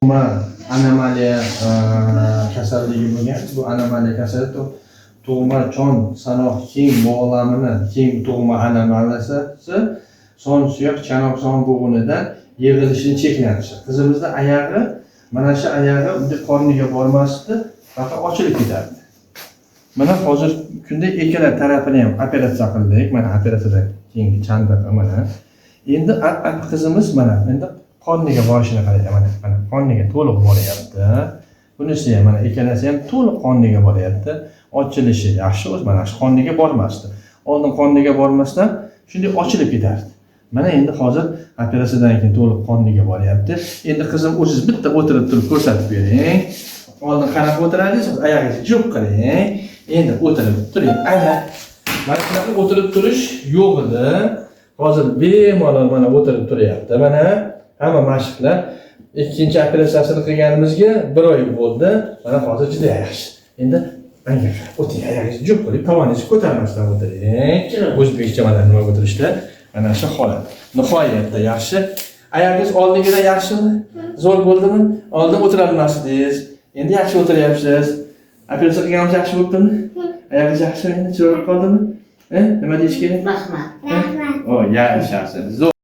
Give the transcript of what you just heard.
Tug'ma anomaliya kasalligi bo'lgan. Bu anomaliya kasali tug'ma chon sanoq keng bog'lamini keng tug'ma anomaliyasi son suyak chanoq son bo'g'inidan yig'ilishini cheklanishi. Qizimizni oyog'i, mana shu oyog'i bunday qorniga bormasdi, faqat ochilib ketardi. Mana hozir kunda ikkala tarafini ham operatsiya qildik. Mana operatsiyadan keyingi chandiqi mana. Endi qizimiz mana endi qorniga borishini qarang, mana qorniga to'liq boryapti. Bunisi ham, mana ikkalasi ham to'liq qorniga boryapti. Ochilishi yaxshi o'zi, mana shu qorniga bormasdi. Oldin qorniga bormasdan shunday ochilib ketardi. Mana endi hozir operatsiyadan keyin to'liq qorniga boryapti. Endi qizim, o'zingiz bitta o'tirib turib ko'rsatib bering. Oldin qanaqa o'tiradingiz? Oyog'ingizni jup qiling. Endi o'tirib turing. Ana. Mana shunaqa o'tirib turish yo'q edi. Hozir bemalol mana o'tirib turyapti. Mana hamma mashqlar, ikkinchi operatsiyasini qilganimizga bir oy bo'ldi. Mana hozir juda yaxshi. Endi manga qarab o'tiring, oyog'ingizni jup qilib, tovoningizni ko'tarmasdan o'tiring. O'zbekcha mana nima o'tirishda mana shu holat. Nihoyatda yaxshi. Oyog'ingiz oldingidan yaxshimi? Zo'r bo'ldimi? Oldin o'tira olmasdingiz. Endi yaxshi o'tiryapsiz. Operatsiya qilganimiz yaxshi bo'ptimi? Oyog'ingiz yaxshimi endi? Chiroyli qoldimi? Nima deyish kerak? Rahmat. Rahmat. O, yashashsin. Zo'r.